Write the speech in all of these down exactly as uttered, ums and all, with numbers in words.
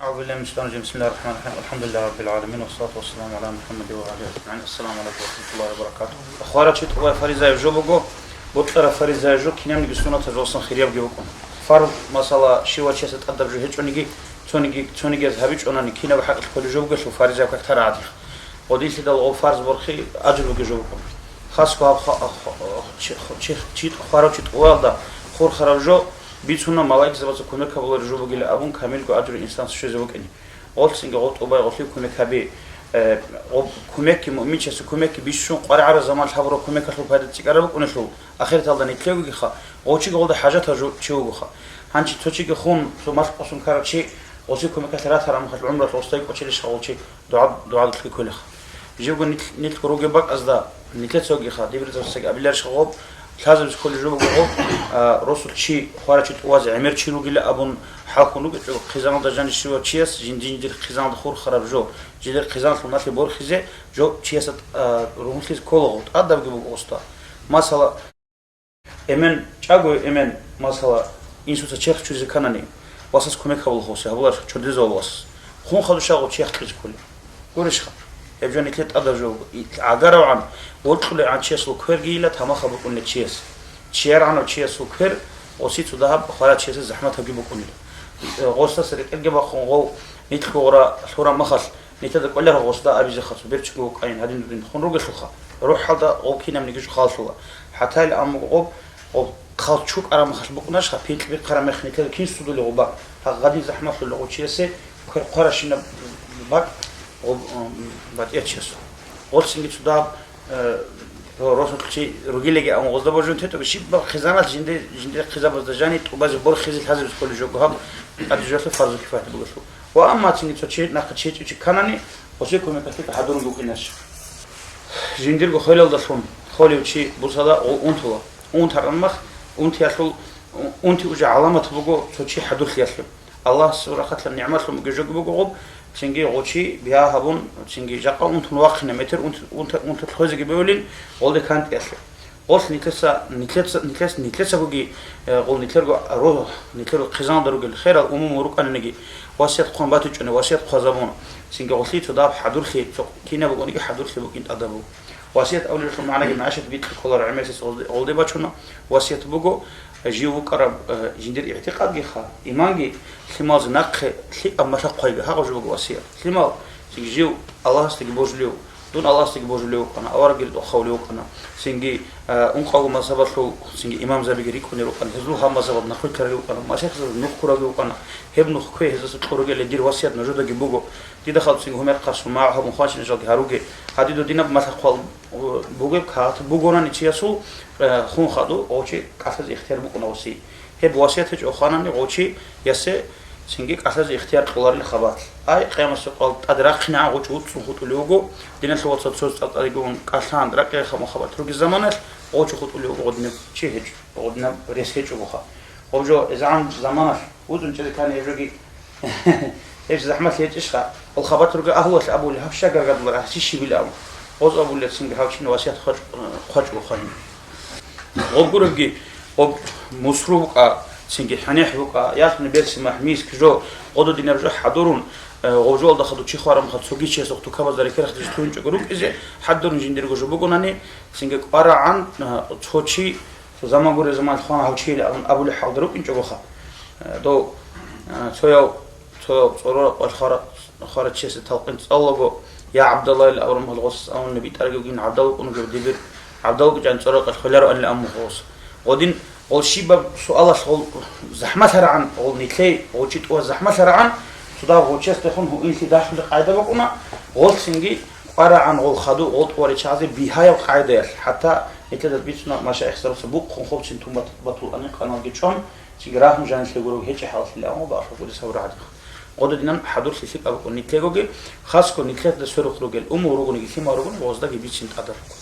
أعوذ بالله من الشيطان الرجيم. بسم الله الرحمن الرحيم. الحمد لله رب العالمين، والصلاة والسلام على محمد وعلى آله أجمعين. السلام عليكم ورحمة الله وبركاته. Хварачи тӀубай фаризаяб жо буго, бокьараб фаризаяб жо, кинабниги суннатаб жоялдасан хириябги букӀун. Фарз, масала, щивав чиясда тӀадаб жо гьечӀониги, цониги, цонигияз гьабичӀонани, кинаб хӀакъалъулъ кколеб жо бугелъул фаризаяб как тарагӀадихъ. Гъодинлъидал гъов фарз борхи ажру бугеб жо букӀун. Хасго гьаб хва-, хва-, чи-, чи-, чи-, хварав чи тӀубаялда хурхараб жо бицуна, малаикзабаца кумек гьабулареб жо бугилан абун, камилго ажру инсанас щвезе вукӀине. Гъолъцинги гъов тӀубай гъолъие кумек гьаби, э, гъоб кумекги, муъминчиясе кумекги бищун къваригӀараб заман лъабураб кумекалъул пайда цӀикӀкӀараб букӀунелъул, ахират гьалда нилъегогиха, гъов чиги гъолда хӀажатав жо-, чи вугоха. Гьанже цо чиги хун, цо малъ къосун ккарав чи, гъосие кумекалъе ратараб мехалъ гӀумралъ гъосда кӀочелищха гъов чи, дугӀа, дугӀадулъги кколеха. Живго нилъ-, нилъго ругеб бакӀазда, нилъецагиха, дибирзабаздаги абиларищха гъоб, лъазабизе кколеб жо буго гъоб, а, росулъ чи, хварав чи тӀубазе гӀемер чи ругилан абун хӀалхьун рукӀинчӀого, хъизаналда жаниб щивав чияс жинди-жиндир хъизаналда хурхараб жо, жиндир хъизаналъул налъи борхизе жо чиясда, а, ругьунлъизе ккола гъоб, тӀадабги буго гъосда. Масала, Эмен, чӀаго эмен, масала, инсуца черх чуризе кканани, васас кумек гьабулаха, гъосе гьабуларищха, чордезавулев васас. Хун хадув щай гъов черх чуризе кколеб? Гурищха, гьеб жо нилъер тӀадаб жо буго. И-, гӀагаравгӀан, вокьулевгӀан чиясул квергийила тамахаб букӀунеб чияс. ЧияйгӀанав чиясул квер, гъосие цо дагьаб хварав чиясе захӀматабги букӀунила. Э, гъосдаса рекӀелги бахъун гъов, нилъго гъура лъураб мехалъ, Нилъеда кӀоларо гъосда абизе хасу, берцинго вукӀайин, гьадин-дудин хун ругелъулха, рухӀалда гъов кинабниги жо халлъула. ХӀатайил аммуго гъоб, гъоб хъал чукӀараб мехалъ букӀунарищха, пикь бихъараб мех нилъеда кин судулев гъоб бакӀ? Гьагъадин захӀмалъулев гъов чиясе квер хъваращинаб бакӀ гъоб, м, батӀиячиясул. Гъолъцинги цо дагьаб, э, росулъ чи ругилаги абун гъозда божун тетӀаги, щибаб хъизаналъ жинде, жиндир хъизабазда жаниб тӀубазе борхизе лъазабизе кколеб жо буго гьаб, тӀаде жоялъе фарзу кифаят бугелъул. Ва амма цинги цо чи нахъе чечӀев чи кканани, гъосие кумекалъе хӀадурунги вукӀинарищ. Жиндирго хвелалдалъун холев чи бусада гъов унтула. Унтараб мах, унтиялъул, унти уже гӀаламат буго цо чи хӀадурлъиялъе. Аллагьас рахъалъан нигӀматлъун бугеб жоги буго гъоб, цинги гъов чи бигьа гьабун, цинги жакъа унтун вахъина метер унт-, унт-, унтулъ хвезеги бегьулин, гъолде кантӀиялъе. Гъолъ нилъеца, нилъеца, нилъес, нилъецагоги, э, гъол нилъерго ро-, нилъерго хъизаналда ругел херал умумул рукӀаниги, васият хъван батичӀони, васият хъвазабун, цинги гъолъие цо дагьаб хӀадурлъи, цо кинаб букӀаниги хӀадурлъи букӀин тӀадаб буго. Васият абулелъул магӀнаги магӀишат битӀун кколаро гӀемерисез гъолде, гъолде бачуна, васият буго, э, жив вукӀараб, э, жиндир игӀтикъадгиха, иманги, лъималазе нахъе лъикӀаб малъа хъвайги, гьагъаб жо буго васият. Лъимал, цинги жив Аллагьасдаги божулев, Дун Аллагьасдаги божулев вукӀана, аварагги ритӀухъ гьавулев вукӀана. Цинги, а, ункъавго мазгьабалъул цинги имамзабиги рикӀкӀунел рукӀана, гьезул гьаб мазгьабалда нахъвилълъарал рукӀана, машайихзабаз нух ккурав вукӀана, гьеб нух кквей гьезда кьуригелъе дир васият нужедаги буго. Дида хадуб цинги гьумер хъасун магӀу гьабун хванчӀинчӀалги гьаруге. Гьадидул динаб малъа хъвал, у, бугеб кагъат бугонани чиясул, э, хун хадуб гъов чи кӀалъазе ихтияр букӀуна гъосие. Гьеб васият гьечӀо хванани гъов чи ясе цинги кӀалъазе ихтияр кьоларила хабалъ. Ай, къиямасеб къоялъ тӀаде рахъинегӀан гъов чи вуцӀцӀун хутӀулев вуго, диналъул вацал цояз цӀакъ-цӀакъ ригун кӀалъан ракӀине хабун хабалъ ругел заманалъ гъов чи хутӀулев вуго, гъодинаб чи гьечӀо, гъодинаб рес гьечӀогоха. Гъоб жо, изгӀан заманалъ вуцӀцӀун чӀезе ккани гьеб жоги, гьеб чи захӀмалъи гьечӀищха? Гъол хабалъ ругел агьлуялъ абули, гьаб щай гаргадулар, гьасищ щибила абун. Гъоз абулел цинги гьав чина васият хъвачӀ-, хъвачӀого хванин. Гъоб гуребги, гъоб мусру букӀа, цинги хӀанихӀ букӀа, ялъуни берцин махӀ, миск, жо, гъододинаб жо хӀадурун, э, гъоб жоялда хадув чи хварамха цоги чиясухъ тукабазда рекерахъ диж лъугьинчӀого рукӀизе, хӀадурун жиндирго жо бугонани, цинги кӀварагӀан, э, цо чи, цо заман гуреб заман хвана гьав чийилан абулеб хӀалда рукӀинчӀогоха. Э, дов, э, цояв, цояв цӀороракъ хвара-, хварачиясе талкъин цӀалулаго, я ГӀабдалла, ил аврамал гъос авун, битӀарги вугин ГӀабдал вукӀун вугев дибир, ГӀабдал вукӀинчӀан цӀороракъ хвеларо анилан амму гъос. Гъодин, гъол щибаб суалалъ гъол захӀмалъарагӀан, гъол нилъей гъочи тӀуаз захӀмалъарагӀан, цо дагьаб гъочиясдехун гьуинлъи дагьлъулеб къагӀида букӀуна, гъолцинги кӀварагӀан гъол хадув гъол тӀуаричагӀазе бигьаяб къагӀидаялъ, хӀатта нилъеда бицуна машаихзабаца бухъун хобцин тун бат-, батулаани къаналги чӀван, Цинги рагьун жанилъе гурого гьечӀеб хӀалалъилан ва бахъа гурес гьавурагӀадихъ. Гъододинан хӀадурлъи лъикӀаб букӀун нилъегоги, хасго нилъеда сверухъ ругел уму ругониги лъимал ругони гъоздаги бицин тӀадаб букӀун.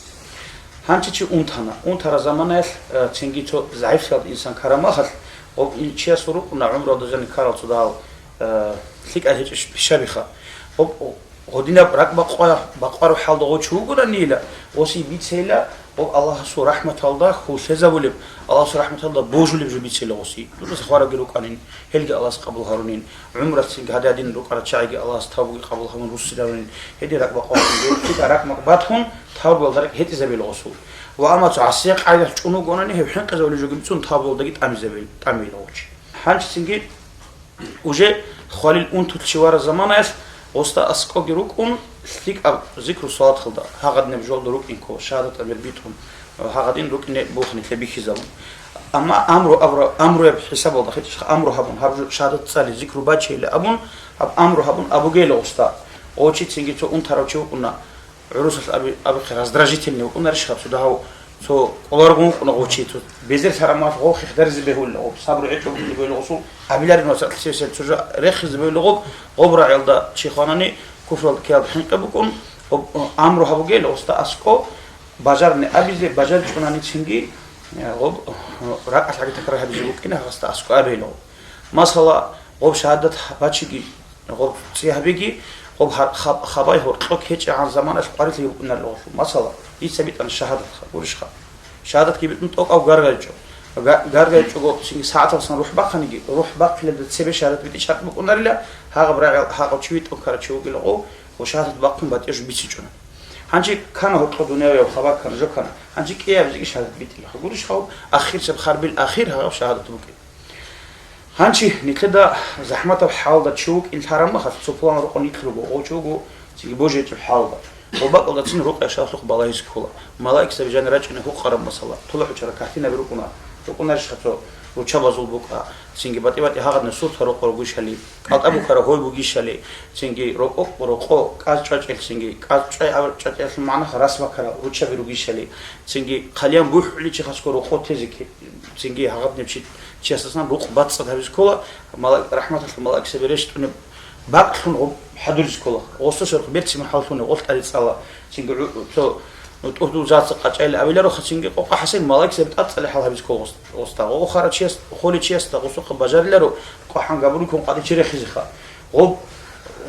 Гьанчи чи унтана. Унтараб заманаялъ, э, цинги цо загӀиплъиялда инсан ккараб мехалъ, гъоб ин-, чиясул рукӀуна гӀумруялда жаниб ккарал цо дагьал, э, лъикӀал гьечӀеб пишабиха. Гъоб Гъодинаб ракӀ бакъва-, бакъвараб хӀалда гъов чи вугоранила, гъосие бицейила, гъоб Аллагьасул рахӀматалда хьул лъезабулеб, Аллагьасул рахӀматалда божулеб жо бицейила гъосие. Дуда хвараги рукӀанин, гьелги Аллагьас къабул гьарунин, гӀумрацинги гьадин рукӀарал чагӀиги Аллагьас тавбуги къабул гьарун руссидарунин, гьедин ракӀ бакъвараб, ракӀ бакъбатун тавбуялда ракӀ гьетӀизабейила гъосул. Ва амма цо гӀасияб къайдалъ чӀун вугонани, гьев хӀинкъизабулеб жоги бицун тавбуялдаги тӀамизабейила, тӀамейила гъов чи. Гьанчи цинги Уже хвалил унтулъ чи вараб заманаялъ гъосда аскӀоги рукӀун, лъикӀаб зикру салаталда, гьагъадинаб жолда рукӀинго, шагьадат амир битӀун, гьагъадин рукӀине бухни лъебихьизабун. Амма амру абра-, амруяб хӀисабалда хӀечӀищха, амру гьабун, гьаб жо шагьадат цӀали, зикру бачейилан абун, гьаб амру гьабун абугейила гъосда. Гъов чи цинги цо унтарав чи вукӀуна. ГӀурусалъ аби-, абихъе раздражительный вукӀунарищха цо дагьав, цо кӀоларгун вукӀуна гъов чи, цо безер лъарамалъ гъов хихдаризе бегьулила гъоб, сабру гӀечӀо бугеб гъосул, абиларин вацал сесел цо жо рехизе бегьулила гъоб, гъоб рагӀиялда чи хванани, куфралда ккеялда хӀинкъи букӀун, гъоб, амру гьабугейила гъосда аскӀо бажарни абизе, бажаричӀонаницинги, э, гъоб, э, ракӀалъ гьаги такрар гьабизе букӀина гъасда аскӀо абейила гъоб. Масала, гъоб шагьадат бачиги, гъоб цӀи гьабиги, гъоб гьар-, хаб-, хабай гьоркьоб гьечӀегӀан заманалъ къварилъи букӀунарила гъолъул. Масала, дица битӀана шагьадатха, гурищха? Шагьадатги битӀун тӀокӀав гаргайчӀо. Га-, гаргайчӀого цинги сагӀаталсан рухӀ бахъаниги, рухӀ бахъилелда цебе шагьадат битӀи шартӀ букӀунарила, гьагъаб рагӀи-, гьагъав чи витӀун ккарав чи вугила гъов, ва шагьадат бахъун батӀияб жо бицичӀони. Гьанже ккана гьоркьоб дуниявияб хабар ккана, жо ккана. Гьанже кӀиабизеги шагьадат битӀила. Гурищха гьаб, ахирзаб харбил ахир гьагъаб шагьадат букӀин. Гьанчи нилъеда захӀматаб хӀалда чи вукӀин лъарамахалъ цо пулан рукъун нилъ руго, гъов чи вуго цинги божи гьечӀеб хӀалда. Гъоб бакӀалдацин рукъя шагьлъухъ балагьизе ккола. Малаикзаби жанир рачӀине гьукъараб масала, тулахӀучараб картинаби рукӀуна. РукӀунарищха цо руччабазул букӀа, цинги батӀи-батӀи гьагъадна суртал рокъор ругищали, кӀалтӀа букараб гьой бугищали, цинги рокъо-, рокъо кӀаз чӀвачӀел, цинги кӀаз чӀвай аб-, чӀвачӀелъул магӀна рас бакарал руччаби ругищали, цинги хъалиян бухӀуличи хасго рокъо тезе кке-, цинги гьагъаднев чи-, чиясдасан рукъ бацӀцӀад гьабизе ккола, малаик-, рахӀматалъул малаикзаби рещтӀунеб бакълъун гъоб хӀадуризе ккола. Гъосда сверухъ берцин мурхӀаллъуни гъолъ тӀаде цӀала. Цинги гӀу-, цо, ну, тӀугьдул зацӀа къачӀайилан абилароха, цинги къокъа хӀасил малаикзаби тӀад цӀалихьал гьабизе ккола гъос-, гъосда. Гъо-, гъо хара чияс, холе чиясда гъосухъа бажариларо, къо хӀан габурикун къватӀи чи рехизеха. Гъоб,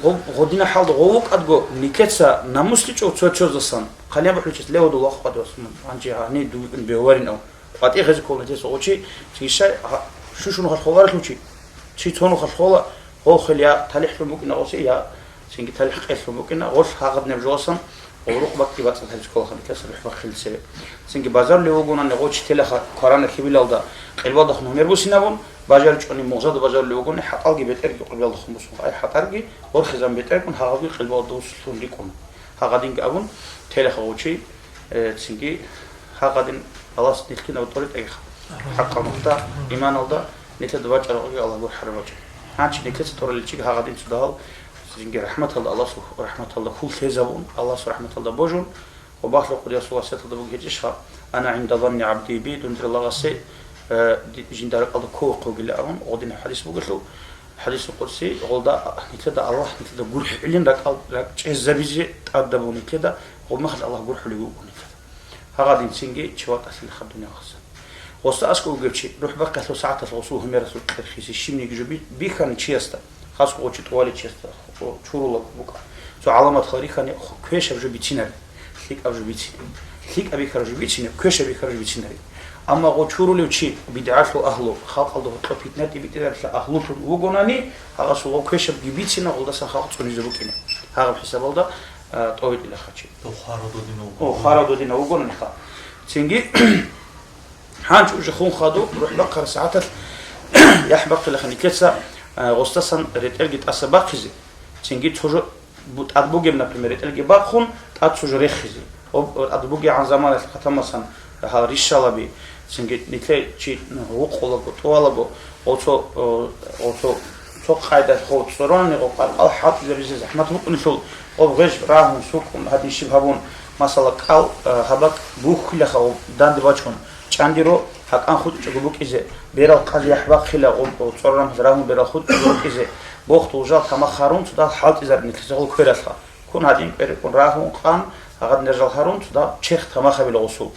гъоб, гъодина хӀалда гъов вукӀадго, никеца намусличӀев цо-цоздасан, хъалиян бухӀуличес левадул вахъ къватӀивас, гьанже гьанив дугин бегьуларин ав. КъватӀи гьезе ккола нилъеца гъо чи, цинги щай, гьа, щущуну халхоларелъул чи? Чи цонухъ халхола, гъол хел я талихӀлъун букӀина гъосе, я цинги талихӀ къеллъун букӀина, гъолъ гьагъаднеб жоласан гъол рукъ бакӀги бацӀцӀад гьабизе кколаха, нилъеца рухӀ бахъилцеве. Цинги бажарулев вугонани гъо чи телаха кваранаб хьибилалда къилбадахун гьумер бусинабун, бажаричӀони мугъзада бажарулев вугони, хӀатӀалги бетӀерги къилбадахун бусун, ай хӀатӀарги, орхизан бетӀергун гьагъабги къилбадалда вуссун рикӀкӀуна. Гьагъадинги абун, телаха гъо чи, э, цинги гьагъадин Аллагьас нилъ кинаб тӀоритӀегиха. ХӀакъа нухда, иманалда, нилъеда бачӀарабги Аллагь гурхӀараб бачӀа. Гьанчи нилъеца тӀораличиги гьагъадин цо дагьал, цинги рахӀматалда Аллагьас, рахӀматалда хьул лъезабун, Аллагьас рахӀматалда божун, ва бахлъухъ Расулуллагь саталда бугеб гьечӀищха, «Ана гӀинда занни гӀабди би», дун дир лагъасе, э, ди-, жинда ракӀалда кколухъ вугила абун, гъодинаб хӀадис бугелъул, ХӀадисул къудси, гъолда нилъеда Аллагь нилъеда гурхӀилин ракӀал, ракӀчӀезабизе тӀадабу нилъеда, гъоб мехалъ Аллагь гурхӀулев вуго нилъеда. Гьагъадинцинги чи ватӀалъилаха дунялалъа. Гъосда аскӀов вугев чи, рухӀ бахъиялъул сагӀаталъ гъосул гьумералъул кьерхизе щибниги жо би-, бихьани чиясда, хасго гъо чи тӀувалев чиясда, гъо чурула букӀа. Цо гӀаламатал рихьани, ху-, квешаб жо бицинаре. ЛъикӀаб жо бицине. ЛъикӀаб бихьараб жо бицине, квешаб бихьараб жо бицинаре. Амма гъо чурулев чи, бидгӀалъул агьлу, халкъалда гьоркьоб питна тӀибитӀизарилъа агьлулъун вугонани, гьагъасул гъо квешабги бицина, гъолдасан халкъ цӀунизе букӀине. Гьагъаб хӀисабалда, а, тӀовитӀилаха чи. Дов хварав додинав О, вугонани. Хварав додинав вугонаниха. Цинги, гьанчи уже хун хадуб, рухӀ бахъараб сагӀаталъ яхӀ бахъилаха нилъеца, а, гъосдасан ретӀелги тӀаса бахъизе. Цинги цо жо бу-, тӀад бугеб, например, ретӀелги бахъун, тӀад цо жо рехизе. Гъоб, тӀад бугегӀан заманалъ хъатамасан гьал ришалаби, цинги нилъе чи вукъулаго, тӀувалаго, оцо, о, оцо, цо къайдалъ гъо цӀоронани гъо къаркъал хӀалтӀизабизе захӀмат букӀунелъул, гъоб гъеж рагьун, сукӀун, гьадин щиб гьабун, масала, кӀал, э, гьабакь бухьилаха гъоб данде бачун, ЧӀандиро гьакъан хутӀичӀого букӀизе, берал къазе яхӀ бахъила, гъо-, цӀороран рагьун берал хутӀичӀого букӀизе, бохтул жал тамах гьарун, цодал хӀалтӀизарин нилъеца гъол квералъа. Ккун гьадин кӀвер рекӀун рагьун къан, гьагъадин режал гьарун, цодал чехъ тамах гьабила гъосул.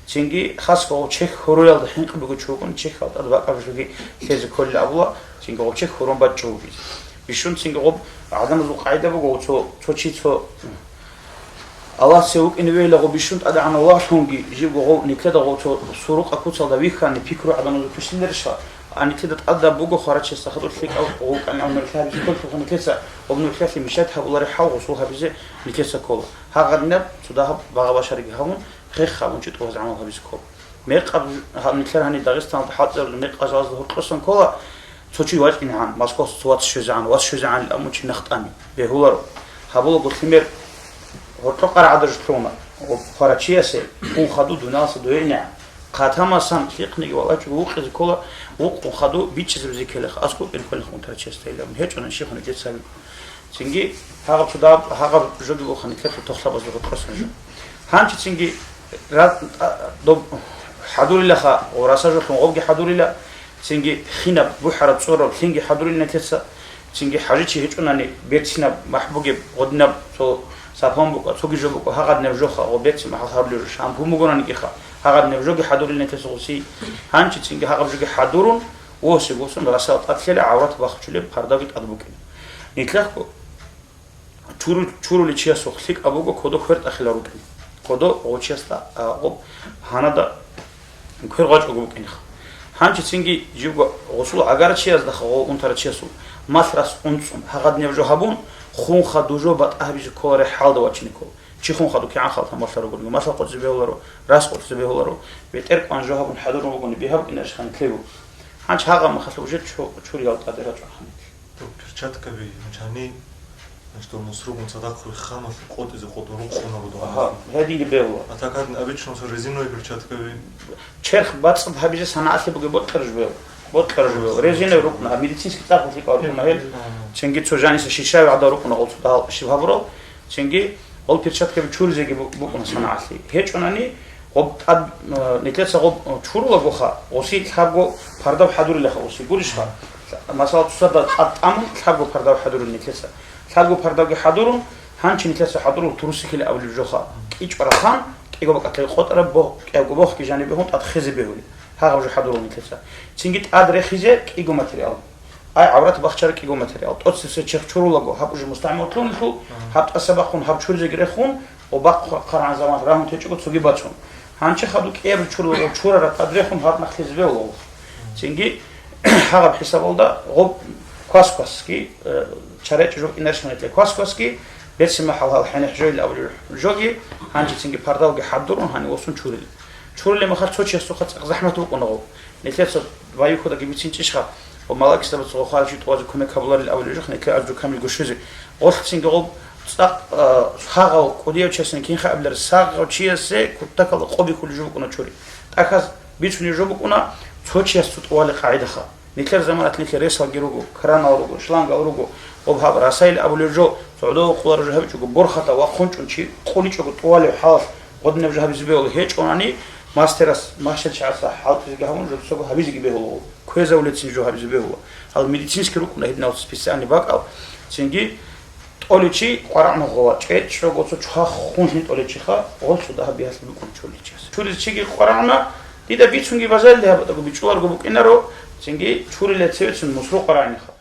Цинги хасго гъов чехь хьуруялда хӀинкъи бугев чи вукӀун, чехьал тӀад бакӀаб жоги лъезе кколила абула, цинги гъов чехь хьурун бачӀчӀо вукӀизе. Бищун цинги гъоб гӀадамазул къагӀида буго, цо, цо чи цо Аллагьасев вукӀине вейлаго бищун тӀадегӀан Аллагьлъунги, живго гъов никеда гъов цо сурукъа куцалда вихьани, пикру гӀадамазул квешлъиларищха? А никеда тӀадаб буго хварачиясда хадур лъикӀав гъов кӀанигӀан нурлъи гьабизе кколлъулха никеца, гъоб нурлъиялъе мишат гьабулареб хӀал гъосул гьабизе никеца ккола. Гьагъадинаб цо дагьаб багъа-башариги гьабун, хех гьабун чи тӀубаз гӀамал гьабизе ккола. Мекъаб гьаб нилъер гьаниб Дагъистаналда хӀалтӀизарулел мекъаб жалазда гьоркьосан ккола, цо чи вачӀинегӀан, Москваялъ цо вац щвезегӀан, вац щвезегӀанилан абун чи нахъ тӀами бегьуларо. Гьабулаго лъимер гьоркьо къарагӀада жо лъугьуна, хварачиясе, хун хадув дуниялалъа дугьейинегӀан, хъатамасан лъихъниги валачӀого вукъизе ккола, вукъун хадув бичӀчӀизабизе ккелеха, аскӀов кӀинкӀунеха унтарачиясда илан гьечӀони щихъуни жеца гьабиго. Цинги гьагъаб цо дагьаб, гьагъаб жоги бугоха никелъул тохлабазда гьоркьосан жо. Гьанчи цинги ра-, а, доб хӀадурилаха, ва раса жолъун гъобги хӀадурила, цинги хинаб, бухӀараб, цӀораб лъинги хӀадурила нилъеца, цинги хӀажичи гьечӀунани берцинаб махӀ бугеб гъодинаб цо сапан букӀа, цоги жо букӀа, гьагъадинаб жоха гъо берцин махӀал гьарулел жо, шампун бугонаникӀиха, гьагъадинаб жоги хӀадурила нилъеца гъуси. Гьанчи цинги гьагъаб жоги хӀадурун, восеб восун расал тӀад лъела гӀаврат бахчулеб пардавги тӀад букӀина. Нилъехъго чуру-, чурули чиясухъ лъикӀаб буго кодо квер тӀахила рукӀин. Кодо гъочиясда, а, гъоб гьанада квер гъачӀого букӀинха. Гьанчи цинги живго гъосул гӀагара чиясда гъо унтара чиясул малъ рас унцӀун, гьагъадинаб жо гьабун, хунха дужо батӀа гьабизе кколаре хӀалда вачине ккола. Чи хунха ду кигӀан халтан малъа ругониго, малъа къотӀизе бегьуларо, рас къотӀизе бегьуларо, бетӀер кӀван жо гьабун хӀадурун вугони бигьа букӀинарищ гьанилъего. Гьанчи гьагъа махалъ уже чу-, чуриял тӀаде рачӀун гьанилъ. Перчаткаби гьанчани, значит, мусругун цадахъ руй хамалъ къотӀизе къотӀун рукъунабу дагьа. Гьединги бегьула. А так гьадин обычно со резиновый перчаткаби. Черх бацӀцӀад гьабизе санагӀалъи бугеб бокьараж бегьу. Бокьараж бегьу. Резиновый рукӀуна, а медицинский цӀакъ лъикӀал рукӀуна гьел. Цинги цо жаниса шишави гӀадал рукӀуна гъол цо дагьал щиб гьабурал. Цинги гъол перчаткаби чуризеги бу-, букӀуна санагӀалъи. ГьечӀунани, гъоб тӀад, э, нилъеца гъоб, э, чурулагоха, гъоси лъабго пардав хӀадурилаха гъоси. Гурищха? Масала, цоцазда тӀад тӀамун лъабго пардав хӀадурун нилъеца. Лъабго пардавги хӀадурун, гьанчи нилъеца хӀадурул турусихъили абулеб жоха. КӀичӀвараб хан, кӀиго бакӀалъе къотӀараб бо-, кӀиябго бохги жанибе гьун тӀад хезе бегьули. Гьагъаб жо хӀадурул нилъеца. Цинги тӀад рехизе кӀиго материал. Ай, гӀаврат бахчараб кӀиго материал. ТӀоцебесеб черх чурулаго, гьаб уже мустагӀмал лъугьунелъул, гьаб тӀаса бахъун, гьаб чуризе рехун, ва бахъ хъаргӀан заман рагьун течӀого цоги бацун. Гьанчи хадуб кӀияб чурулаго чурараб тӀад рехун гьаб нахълизе бегьула. Цинги гьагъаб хӀисабалда гъоб квас-квасги, э, чаречӀ жо инаршманетлъе квас-квасги, берцин махӀал гьал хӀенехӀ жоил абулел жоги, гьанчи цинги пардавги хӀадурун гьанив восун чурила. Чурулеб мехалъ цо чиясухъа цӀакъ захӀмат букӀуна гъоб. Нилъеца ваюхьудаги бицинчӀищха, ва малакисабаца гъо хварачи тӀубазе кумек гьабуларил абулеб жо, нилъер арзу камилго щвезе. Гъолъцинги гъоб цӀакъ, а, сагъав кӀудияв чиясин кинха абилар, сагъав чиясе кутакалда къо бихьулеб жо букӀуна чури. ТӀахьаз бицунеб жо букӀуна цо чияс цо тӀувалеб къагӀидаха. Нилъер заманалъ нилъер ресалги руго, кранал руго, шлангал руго, гъоб гьаб расаил абулеб жо, цогӀдо къулараб жо гьабичӀого, борхатав вахъун чӀун чи къуличӀого тӀувалеб хӀалалъ гъодинаб жо гьабизе бегьула гьечӀонани, мастерас, махщел чагӀаца хӀалтӀизеги гьабун, жо цого гьабизеги бегьула, квезавулецин жо гьабизе бегьула. Гьал медицинский рукӀуна гьединал специальный бакӀал, цинги тӀолев чи къварагӀна гъова, чӀечӀого цо чвахун лъин тӀолев чиха, гъолъ цо дагьаб бигьалъи букӀун чолев чиха. Чурилев чиги къварагӀна, дида бицунги бажариле гьабатӀаго бичӀчӀуларго букӀинаро, цинги чурилел цевецин мусру къварагӀниха.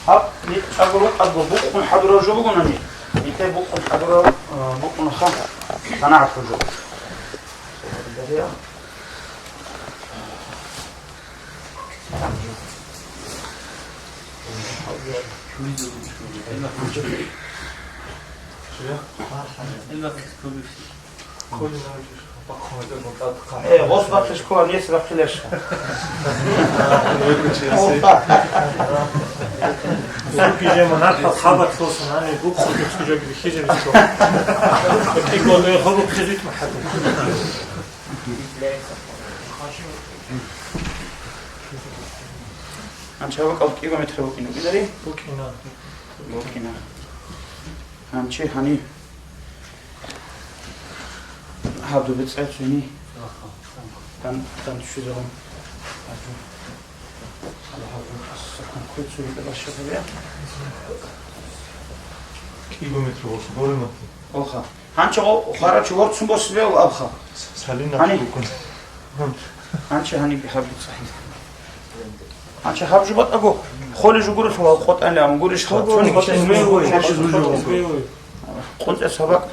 Гьаб, нилъ чӀаго рукъадго букъун хӀадурав жо бугонани, нилъер букъун хӀадурав, э, букъунаха санагӀат жо. Э, гъос бахъишкула, нес бахъилаша. Суки же монарха хабар хосун, ани буху бихи же бихи же бихи. Эки голе хобу хизит махабу. Анчава кал километр букӀина, букӀинари? БукӀина. БукӀина. Анчи гьани гьаб дубе цӀай цуни. Дан, дан щвезегъун. Гьаб, гьаб, гьаб, гьаб, кой цуни башха гьабе. Километр болса, боремати. Оха. Гьанча гъо-, хварачи ворцун босизе бегьула абха. Салина гьани? Букун. Гьан. Гьанчи гьаниб гьаб цӀахӀи. Гьанчи гьаб жубатӀаго, холе жугурелъул къотӀанилан гурищ ха, цониги чияс жугурищ. КъунцӀе сабакъ.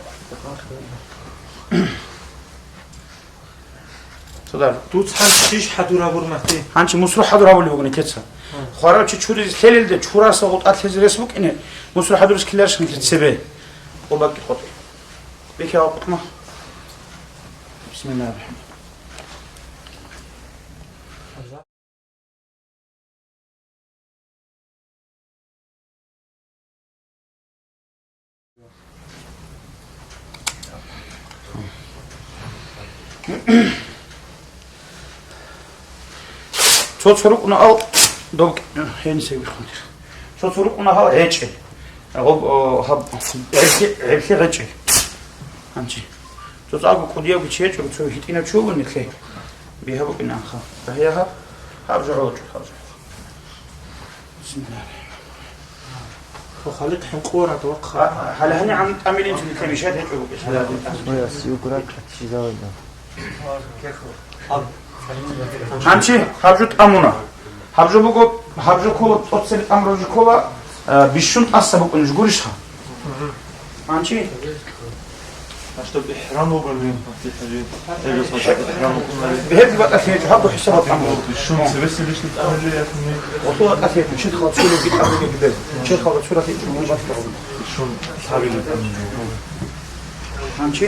Цодар. Дуца гьанчи щиш хӀадур гьабур мати? Гьанчи мусру хӀадур гьабулев вугони теца. Хварав чи чуризе лъелелде чураса гъутӀа лъезе рес букӀине, мусру хӀадурис киларищ гьанчи цебе? Къо бакӀи къотӀи. Бихьа къутӀма. Бисмиллагьи ррахӀмани. Цо-цо рукӀуна ал доб гьенисе вихъунтир. Цо-цо рукӀуна гьал гьечӀел. Гъоб, о, гьаб, гӀеблъи, гӀеблъи гьечӀел. Гьанчи. Цо цӀакъго кӀудиябги чи гьечӀо, цо гьитӀинав чи вугони лъе. Бигьа букӀинаха. Бигьа гьаб, гьаб жо гьолчӀо, гьаб жо. Бисмиллагьи ррахӀмани ррахӀим. Халикъ хӀинкъура вахъа. А, гьале гьанигӀан тӀамилин цоги тӀамишат гьечӀо букӀин. Ой, а сиугра катчизавайда. Гьанчи гьаб жо тӀамуна. Гьаб жо буго, гьаб жо ккола, тӀоцебе тӀамураб жо ккола, а, бищун тӀаса букӀунеб жо гурищха? Гьанчи? А чтоб ихрам бугони, ихрам бугони. Гьебги батӀалъи гьечӀо, гьабго хӀисаб батӀан буго. Шун цебесеб ишни тӀамили яхъни. ГъотӀо батӀалъи гьечӀо, чед хал цуруги тӀамили гибел. Чед хал цура хӀечӀо, гьеб батӀалъи гьабун. Шун лъабили тӀамили. Гьанчи?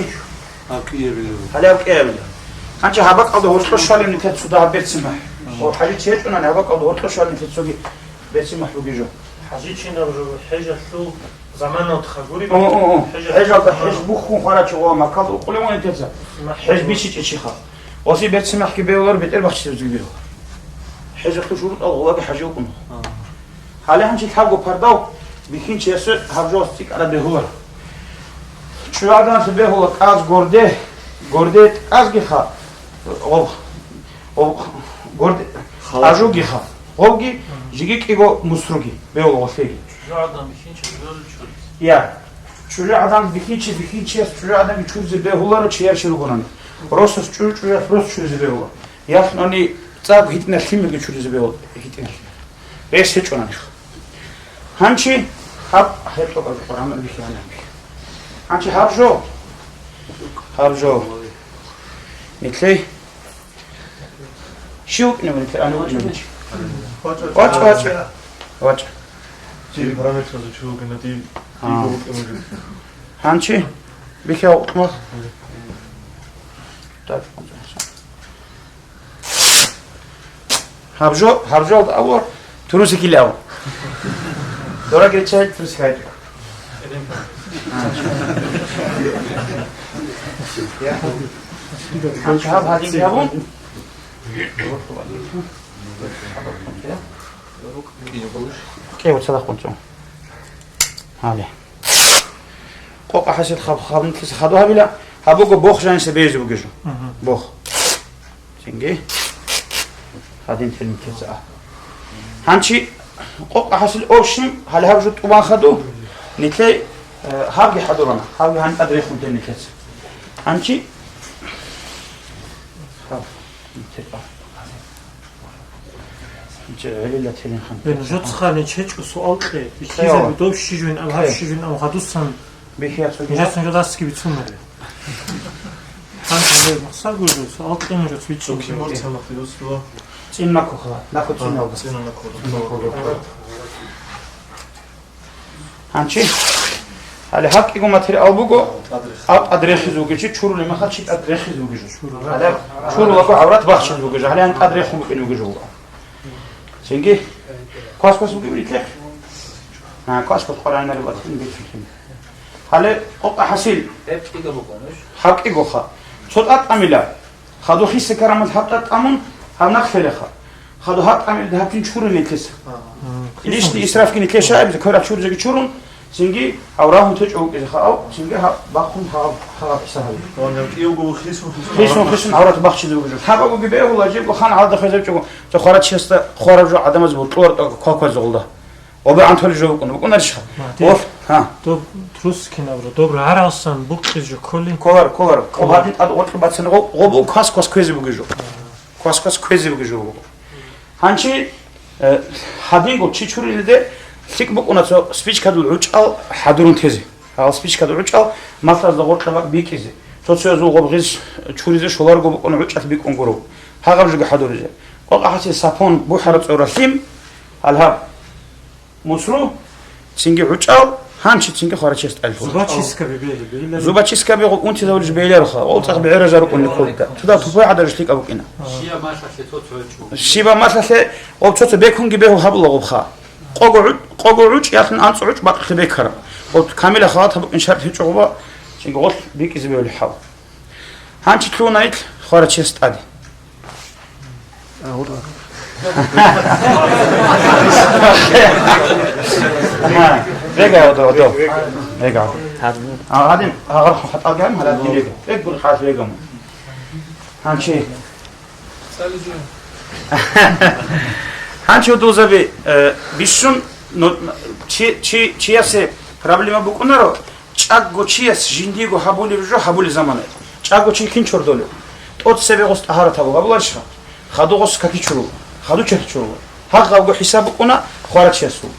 Гьаб кӀиябили. Гьале гьаб кӀиябили. Гьанчи гьаб бакӀалда гьоркьо щвалеб нилъер цо дагьаб берцин махӀ. О, хӀажи чи гьечӀунани гьаб бакӀалда гьоркьо щвалеб нилъер цоги берцин махӀ бугеб жо. ХӀажи чинаб жо хӀежалъул Заманалда гури. О, о, о. ХӀежалда хӀеж буххун хварачи ва Маккалда укъулев ванитеца. ХӀеж бищичӀей чиха. Оси берцин махӀги бегьулар, бетӀер бахчизаб зиги бегьула. ХӀежалъул шурутӀал гъулаги хӀажи вукӀун. Гьале гьанчи лъабго пардав бихьинчиясе гьаб жоялъ цӀикӀкӀараб бегьулар. ЧӀужугӀаданалъе бегьула кӀаз горде, горде кӀазгиха, гъоб, гъоб, горде, халат. Ажугиха, гъобги, жиги кӀиго мусруги бегьула гъолъеги. ЧӀужугӀадан бихьинчи чуризе чуризе. Я. ЧӀужугӀадан бихьинчи, бихьинчияс чӀужугӀаданги чуризе бегьуларо чияр чи ругонани. Росас чӀужу-, чӀужуялъ рос чуризе бегьула. Ялъуни цӀакъ гьитӀинал лъимерги чуризе бегьула гьитӀинал лъимер. Рес гьечӀонаних. Гьанчи гьаб гьеб тӀокӀаб Къуръан бихьана. Гьанчи гьаб жо. Гьаб жо. Нилъей Щив вукӀинев нилъер, ани вукӀинев чи? ВачӀа, вачӀа. ВачӀа. Дир параметралда чи вукӀина, дир, А. дир вукӀина. Гьанчи? Бихьа вукӀма. Так. Гьаб жо, гьаб жо алда авор, трусики лав. Дора гречай трусик гьайдур. Гьанчи гьаб гьадин гьабун. КӀиго цадахъ бунчӀо. Гьале. Къокъа хӀасил хаб-, хабнилъиса хадуб гьабила, гьаб буго бох жаниса бейзе бугежу. Мгм. Бох. Цинги. Гьадин телмитеца а. Гьанчи къокъа хӀасил общем, гьале гьаб жо тӀубан хаду, нилъей, э, гьабги хӀадурана, гьабги гьаниб тӀад рехун тел нилъеца. Гьанчи. Гьаб. Нилъер а. Гьанчи гӀелила телин хан. Бен, жо цхъани чечӀо суал кье. Бихьизаби дов щижун, ам гьаб щижун, ам гьадусан. Бихьа цо Жасан жо дасги бицунар. Хан гьабе махсар гуру, суал кье нуж цвичи. ЦӀинна кухла, наху цӀиналда. Гьанчи, гьале гьаб кӀиго материал буго, гьаб тӀад рехизе вугев чи, чурули махал чи тӀад рехизе вугев жо. Гьале чурулаго гӀаврат бахчизе вугев жо, гьале гьаниб тӀад рехун букӀине вугев жо. Цинги, квас-квас бугев рикье? А, квас-квас къваригӀунареб батилин бицунлъи. Гьале къокъа хӀасил. Гьеб кӀиго букӀун, иш? Гьаб кӀигоха. Цо тӀад тӀамила. Хадур хиса карамал гьаб тӀад тӀамун, гьаб нахъ лъелеха. Хадур гьаб тӀамил гьаб жин чурун нилъеса. Лишний исрафги нилъе шаиб, квера чурзеги чурун, цинги гьав рагьун течӀо вукӀизеха, ав цинги гьаб бахъун гьаб, гьаб хӀисаб гьабе. Ван гьаб кӀиявго хисун, хисун. Хисун, хисун гьаврат бахчизе бугеб жо. Лъабабуги бегьула, жибго хан гьалда хвезаб чӀого, цо хварачиясда хвараб жо гӀадамаз бутӀула тӀокӀ кваквазе гъулда. Ва бегӀан толи жо букӀун, букӀунарищха? Ма, Ов, гьа. Доб трус кинабра, доб рагӀаралсан букъиз жо кколин. Кколар, кколар. Кколар. Гьадин тӀад гъоркье бацан гъо-, гъобул квас-квас кквезе бугеб жо. квас-квас кквезе бугеб жо буго. Гьанчи, э, гьадинго чи чурилелде лъикӀ букӀуна цо спичкадул гӀучӀал хӀадурун тезе. Гьал спичкадул гӀучӀал малъазда гъоркьа бакӀ бикӀизе. Цо-цоязул гъоб гъиз чуризе щоларого букӀуна гӀучӀалъ бикӀун гуро. Гьагъаб жоги хӀадуризе. Къокъа гьасие сапун бухӀараб цӀоралъим, гьал гьаб мусру, цинги гӀучӀал, гьанчи цинги хварачияс тӀалъула. Зубочисткаби бегьи, бегьилари. Зубочисткаби гъо унти давулищ бегьиларуха, гъол цӀакъ бегӀеража рукӀунли кколда. Цо дагь тупай гӀадарищ лъикӀаб букӀина. Щибаб малъалъе цо-цо гьечӀо. Щибаб малъалъе, гъоб цо-цо бекунги бегьу гьабула гъобха. Къого гӀу-, къого гӀучӀ, ялъун анцӀго гӀучӀ бакълъи беккараб. Гъоб камила халат гьабукӀин шартӀ гьечӀо гъоба, цинги гъолъ бикӀизе бегьулеб хӀал. Гьанчи лъугьуна ил хварачияс тӀаде. Ага, вегай, одо, одо. Вегай. А, гьадин, гьагъархъун хатӀалги гьаб, гьалаб дирега. Бек бури хъалъ вегамун. Гьанчи. Гьанчи удузаби, э, бищун, ну, чи, чи, чиясе проблема букӀунаро, чӀаго чияс жиндиего гьабулеб жо гьабулеб замана. ЧӀаго чи кин чордолев? ТӀоцебе гъос тӀагьарат гьабу гьабуларищха? Хадугъос каки чурул, хаду чехь чурул. Гьагъабго хӀисаб букӀуна хварачиясул.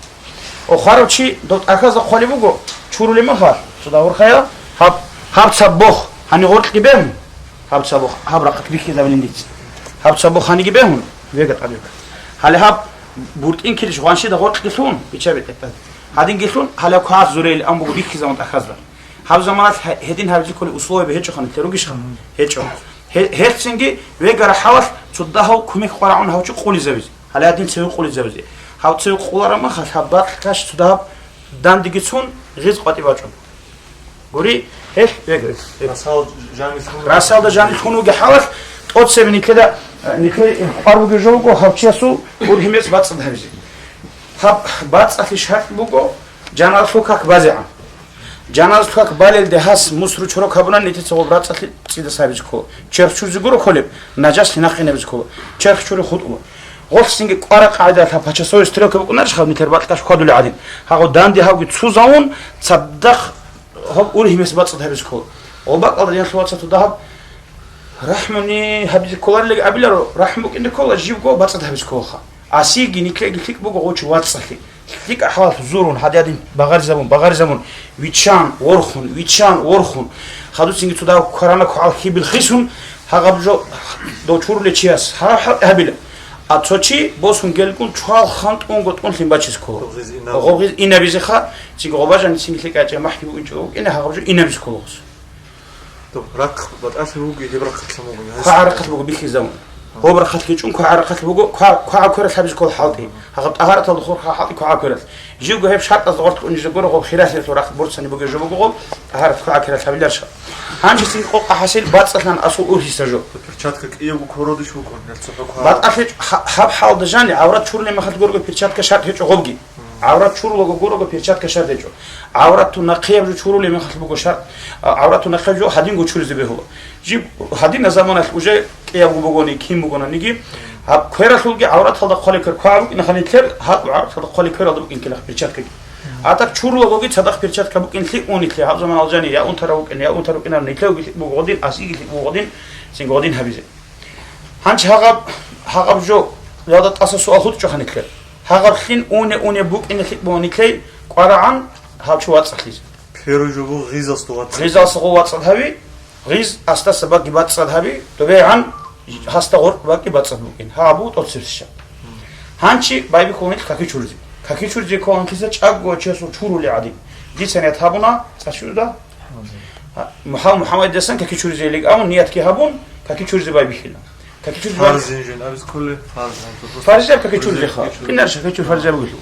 О, хварав чи дов тӀахьазда хъвалеб буго, чурулеб мехалъ, цо дагьурхъая, гьаб, гьаб цаб бох, гьани гъоркьги бегьун, гьаб цаб бох, гьаб рахъалъ бихьизабилин дица. Гьаб цаб бох гьаниги бегьун, вега тӀадвега. Гьале гьаб буртӀин килищ гъваншида гъоркьги лъун, бича бетӀер тӀад. Гьадинги лъун, гьале квас зурейилан буго бихьизабун тӀахьазда. Гьаб заманалъ гье-, гьедин гьабизе кколеб условияби гьечӀо ханилъе ругищха? ГьечӀо. Гье-, гьелъцинги вегара хӀалалъ цо дагьав кумек къварагӀун гьав чи къулизавизе. Гьале гьадин цеве къулизавизе. Гьав цеве къулараб махалъ гьаб бакьлъаш цо дагьаб дандеги цун гъиз къватӀи бачӀун. Гури, гьелъ вегара. Расал жанилъун. Расалда жанилъун вугеб хӀалалъ тӀоцебе нилъеда, нилъее къвар бугеб жо буго гьав чиясул ургьимец бацӀцӀад гьабизе. Гьаб бацӀцӀалъи шартӀ буго жаназалъул как базегӀан. Жаназалъул как балелде гьас мусру чорок гьабуна, нилъеца гъоб рацӀцӀалъи цӀидас гьабизе ккола. Черх чуризе гуро кколеб, нажаслъи нахъе небизе ккола. Черх чури хутӀула. Гъолъ цинги кӀвара къагӀидалъ гьаб почасовой стрелка букӀунарищ гьаб нилъер бакьаш хьвадулел гӀадин. Гьагъо данде гьавги цузавун, цадахъ гьаб ургьимес бацӀцӀад гьабизе ккола. Гъоб бакӀалда диналъул вацал цо дагьаб рахӀмуни гьабизе кколарилан абиларо, рахӀму букӀине ккола, живго бацӀцӀад гьабизе кколаха. Асиги никеги лъикӀ буго гъочи вацӀцӀалъи. ЛъикӀа хӀалалъ зурун, гьадин-гьадин багъаризабун, багъаризабун, виччан, ворхун, виччан, ворхун. Хадусинги цо дагьаб кваранаб квагӀал хьибил хисун, гьагъаб жо дов чурулев чияс гьараб хӀалтӀи гьабила. А цо чи босун гелгун чвал хантӀунго тӀунлъин бачизе ккола. Гъогъиз инаб-, гъогъиз инабизеха, цинги гъобажани цинги лъикӀачӀа махӀги букӀинчӀо букӀине, гьагъаб жо инабизе ккола гъос. Доб рахъ батӀалъи вуги, гьеб рахъалъа мугу. КвагӀа рахъалъ буго бихьизабун. Гъоб рахъалъ гьечӀун, квагӀа рахъалъ буго, ква-, квагӀа квералъ гьабизе ккола хӀалтӀи. Гьагъаб тӀагьараталда хурхараб хӀалтӀи квагӀа квералъ. Живго гьеб шартӀазда гъоркь унжи гуро, гъоб хиралъиялъул рахъ борцани бугеб жо буго гъоб, тӀагьарат квагӀа квералъ гьабиларищха. Гьанжесин къокъа хӀасил бацӀцӀалъан асул ургьиса жо. Перчатка кӀиявго кверодеш вукӀун, яцухъа квагӀа. БатӀалъ гьечӀ-, гьаб хӀалда жани гӀаврат чурулеб мехалъ гурого перчатка шартӀ гьечӀо гъобги. ГӀаврат чурулаго гурого перчатка шартӀ гьечӀо. ГӀаврату нахъеяб жо чурулеб мехалъ буго шартӀ, а, гӀаврату нахъеяб жо гьадинго чуризе бегьула. Жиб гьадина заманалъ уже кӀиябго бугони, кин бугонаниги, гьаб квералъулги гӀавраталда хъвалеб квер квагӀа букӀинаха нилъер, гьаб гӀавраталда хъвалеб квералда букӀин ккелаха перчаткаги. А так чурулагоги цадахъ перчатка букӀин лъикӀ мун нилъе, гьаб заманалъ жани я унтарав вукӀин, я унтарав вукӀинарав нилъевги лъикӀ буго гъодин, асиги лъикӀ буго гъодин, цинги гъодин гьабизе. Гьанчи гьагъаб, гьагъаб жо, ялда тӀаса суал хутӀичӀо ханилъер. Гьагъаб лъин уне-уне букӀине лъикӀ бугони лъей кӀварагӀан гьав чи вацӀцӀалъизе. Первый жо буго гъизалъ вацӀцӀал. Гъизалъ гъо вацӀцӀал гьави, гъиз асдаса бакӀги бацӀцӀад гьави, добегӀан гьасда гъоркь бакӀги бацӀцӀад букӀин. Гьаб буго тӀоцебесеб. Гьанчи байбихьуланилъ каки чуризе. Каки чуризе кколанлъиса чӀаго чиясул чурули гӀадин. Дица ният гьабуна, цӀа чурда? Гьа, Мухьа-, МухӀаммадидасан каки чуризе лигавун ниятги гьабун, каки чуризе байбихьила. Каки чуризе байбихьила. Фарзин жин абиз кколе, фарз, просто. Фарзияб каки чуризе ха. Фарзияб. Кинар ша каки чури фарзияб вугелъул.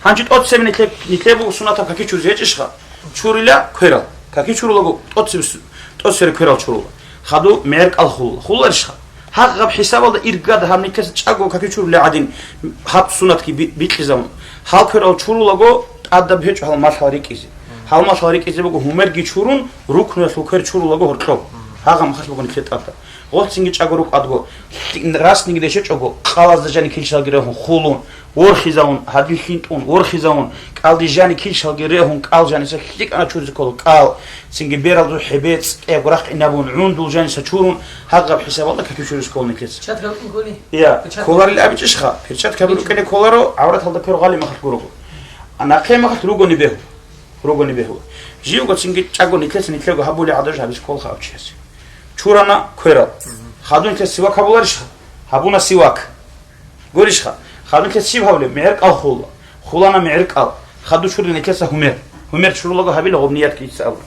Гьанчи тӀоцебе нитле-, нитлеб буго сунатаб каки чуризе гьечӀищха? Чурила кверал. Каки чурулаго тӀоцебе су-, тӀоцере кверал чурула. Хаду мегӀер кӀал хула. Хуларищха? Гьагъаб хӀисабалда иргада гьаб никеса чӀаго каки чурулел гӀадин, гьаб сунатги би-, бикьизабун. Гьал кверал чурулаго тӀадаб гьечӀо гьал малъал рикӀизе. Гьал малъал рикӀизе буго гьумерги чурун, рукнулъул квер чурулаго гьоркьоб. Гьагъаб махалъ буго нике тӀадаб. Гъолъцинги чӀаго рукӀадго, лъи-, расниги дечечӀого, къалазда жани килщалги регьун, хулун, ворхизавун, гьадин лъинтӀун, ворхизавун, кӀалдиз жани килщалги регьун, кӀал жаниса лъикӀана чуризе ккола, кӀал, цинги бералзул хӀебецӀ, кӀиябго рахъ инабун, гӀундул жаниса чурун, гьагъаб хӀисабалда каки чуризе ккола нилъеца. Перчатка рукӀин кколи? Я, перчатка. Кколарил абичӀищха, перчатка рукӀине кколаро, гӀавраталда квер гъали махалъ гурого. А нахъе махалъ ругони бегьу. Ругони бегьу. Живго цинги чӀаго нилъеца нилъего гьабули гӀадаж гьабиз кколха абчиясе. Чурана кверал. Хадун нилъеца сивак гьабуларищха? Гьабуна сивак. Гурищха? Хадун нилъеца щиб гьабулеб? МегӀер кӀал хула. Хулана мегӀер кӀал. Хаду чурли нилъеца гьумер. Гьумер чурулаго гьабила гъоб ниятги дица абуна.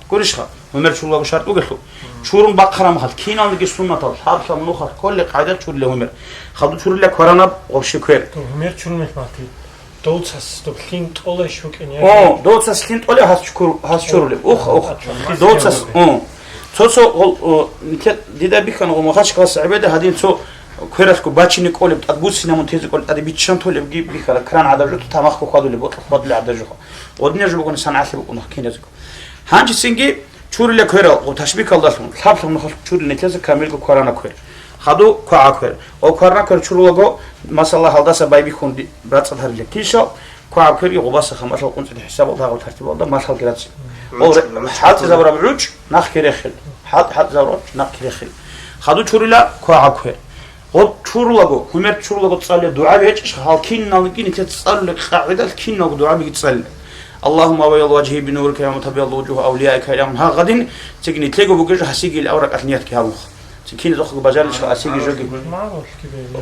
Гурищха? Гьумер чурулаго шартӀ бугелъул. Чурун бахъараб махалъ, киналниги суннатал, лъаб-лъаб нухалъ кколе къайдал чурли гьумер. Хаду чурила кваранаб гъобщи квер. То гьумер чурун мехмати. Довцас доб лъин тӀолай щукӀин, я? О, довцас лъин тӀолай гьас чукур-, гьас чурулеб. Ух, ух. Довцас, о. Цо-цо гъол-, о, нилъер дида бихьана гъо Махачкаласа гӀебеда гьадин цо квералъго бачине кӀолеб, тӀад буссинамун тезе кӀолеб, тӀаде биччан толебги бихьара, кран гӀадаб жо, тамахго хьвадулеб, бокьа хьвадулеб гӀадаб жо. Гъодинаб жо бугони санагӀалъи букӀуна киназего. Гьанжицинги чурила кверал, гъо ташбикалдалъун, лъаб-лъаб нухалъ чурил нилъеца камилго кварана квер. Хаду квагӀа квер. О кварна квер чурулаго, масала, гьалдаса байбихьун ди-, рацӀцӀад гьарилеб килщал, квагӀа кверги гъубаса хамалъал къунцӀиде хӀисабалда гьагъаб тартибалда малъалги рацӀцӀи. О, хӀалтӀизабураб гӀучӀ нахъги рехил. ХӀалт-, хӀалтӀизабураб гӀучӀ нахъги рехил. Хаду чурила квагӀа квер. Гъоб чурулаго, гьумер чурулаго цӀале дугӀаби гьечӀищха, гьал киналги нилъеца цӀалулеб къагӀидал киналго дугӀабиги цӀале. Аллагьумма ваял важгьи бинурика ва мутабиялла вуджугьу авлияика, илан гьагъадин, цигни лъего бугеб жо гьасиги ил авракӀалъ ниятги гьабунха. Цин киназухъего бажарилищха гьасиги жоги.